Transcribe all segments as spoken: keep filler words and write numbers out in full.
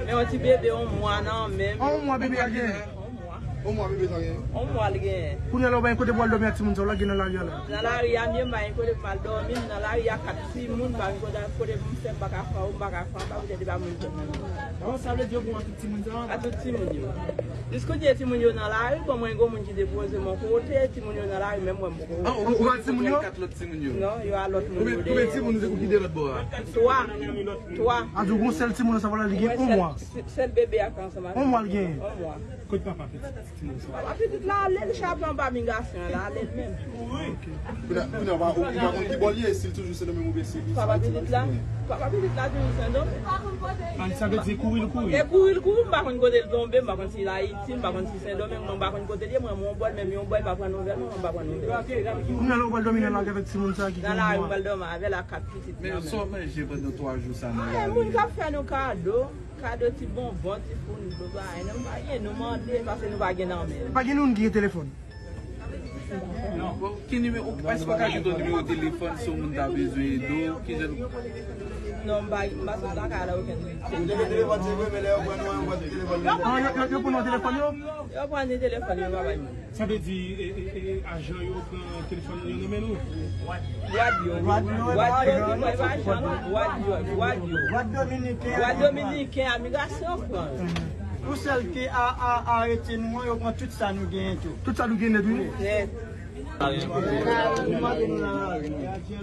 Men yon ti bebe yon mwa nan men m. Yon mwa bebe a genyen? Yon mwa. Yon mwa bebe sa genyen? Yon mwa l genyen. Kounye a la ou pa gen kote pou al dòmi ak timoun sa yo la gen nan lari a la? Nan lari a m ye, m pa gen kote pou m al dòmi, m nan lari a kat timoun, m pa gen kote, kote pou m fè, m pa ka fè anwo, m pa ka fè anba, poutèt e pa moun jwenn nan men m. Bon, sa vle di yo pran tout timoun sa yo? A tout timoun yo. Jiskounye a timoun yo nan lari, bon mwen gen yon moun ki depoze m yon kote, timoun yo nan lari, menm mwen m poko. Ah, ou, ou ba timoun yo? Kat lòt timoun yo? Non, yo a lòt moun yo dèyè. Konbyen timoun ou kite lòt bò a? Twa. Twa. A di w gon sèl timoun nan sa vle di li gen yon mwa. Sèl, sèl bebe a k ansanm avè m. Yon mwa l genyen? Yon mwa. Kot papa pitit timoun sa? Papa pitit la ale, li chape anba migrasyon an, la ale l menm. Kounye a, kounye a, ou pa konn ki bò l ye, si l toujou Sendomeng oubyen si li soti Ayiti. Papa pitit la, papa pitit la toujou Sendomeng. An, sa vle di kouri l kouri? E kouri l kouri, m pa konn kote l tonbe, m pa konn si l Ayiti, m pa konn si Sendomeng, mwen m pa konn kote l ye, mwen m yon bò l, menm yon bò l pa pran nouvèl mwen, mwen m pa pran nouvèl. Kounye a la ou pral dòmi nan lari avèk timoun sa ki gen yon mwa? Nan lari m pral dòmi avè l ak kat pitit mwen. Men sa w manje pandan twa jou sa nan lari? Ay, moun k ap fè nou kado. Kado ti bonbon, ti founi, bagay, non, m pa gen, nou mande, paske nou pa gen nan men. Pa gen youn ki gen telefòn? Bon, ki nimewo, èske w ka kite yon nimewo telefòn si yon moun ta bezwen ede w, ki jan? Non, m pa, m pa sot lakay la okenn. Ou te gen telefòn, se vre, men lè yo pran nou an, yo pran tout telefòn nou. Ah, yo, yo, yo pran nou telefòn yo? Yo pran ni telefòn yo, pa bay moun. Sa vle di, e, e, e, ajan yo pran telefòn yo nan men nou? Dwad yo. Dwad yo, dwad yo, ki pran ajan, dwad yo, dwad yo. Dwad dominiken. Dwad dominiken, imigrasyon pran. Pou sèl ki a, a, arete nou an, yo pran tout sa nou genyen tou. Tout sa nou genyen nèt, wi. Nèt.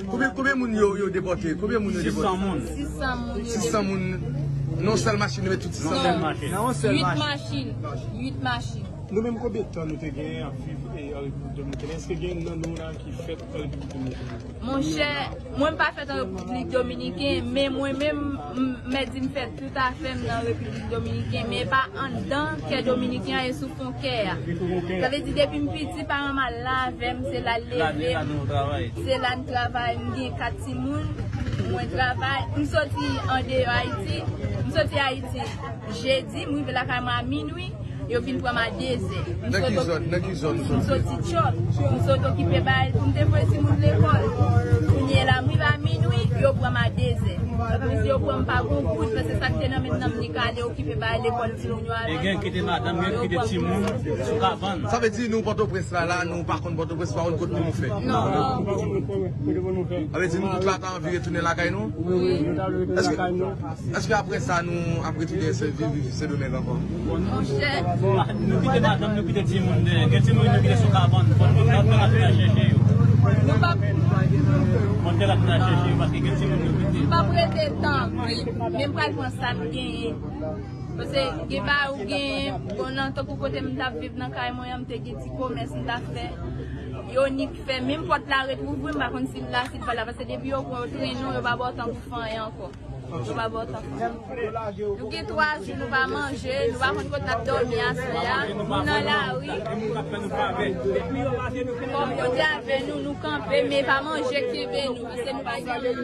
Konbyen, konbyen moun yo, yo depòte? Konbyen moun yo depòte? Sis san moun. Sis san moun yo depòte. Sis san moun. Nan yon sèl machin, yo met tout sis san moun? Nan yon sèl machin. Uit machin. Uit machin. Nou menm, konbyen tan nou te genyen ap viv, e, an Repiblik Dominikèn? Èske gen nan nou la ki fèt an Repiblik Dominikèn? Monchè, mwen m pa fèt an Repiblik Dominiken, men mwen menm, m, mèt di m fè tout afè m nan Repiblik Dominiken, men e pa anndan kè dominiken an, e sou fon kè a. Sa vle di, depi m piti, paran m al la avè m, se la l leve m, se la n travay. M gen kat timoun, mwen travay. M soti andeyò Ayiti, m soti Ayiti jedi, m rive lakay mwen a minwi. Yo vin pran m a dezè. Nan ki zòn? Nan ki zòn ou soti? M soti Chòk. M sot okipe bagay pou m te voye timoun lekòl. Kounye a la, m rive a minwi, yo pran m a dezè. Sa vle di yo pran m pa gon goud, paske sa k te nan men m nan, m te ka ale okipe bagay lekòl timoun yo avè m. E gen kite madanm, gen kite timoun sou kabann. Sa vle di nou Pòtoprens la, la, nou pa konn Pòtoprens, pa konn kot pou nou fè. Non. Sa vle di nou tout la ta anvi retounen lakay nou? Wi, nou ta anvi retounen lakay nou. Èske apre sa, nou ap retounen Sen, viv, viv Sendomeng ankò? Monchè. Nou kite madanm, nou kite timoun dèyè. Gen timoun nou kite sou kabann. Fò nou, fò nou al chèche yo. Nou p ap, fò nou al chèche yo, paske gen timoun nou kite. M p ap rete tan anpil, men m pral pran sa m genyen. Paske gen bagay ou genyen, bon, nan tankou kote m t ap viv nan kay mwen an, m te gen ti komès m t ap fè. Yo nik fè, menm pòt la ret ouvri, m pa konn si l la, si l pa la, paske depi yo pran, yo trennen w, yo pa ba w tan pou fè anyen ankò. Yo pa ba w tan. Nou gen twa jou nou pa manje, nou pa konn kote n ap dòmi aswè a, nou nan lari. Kòm yo te avè nou, nou kanpe, men pa manje kenbe nou, paske nou pa gen anyen.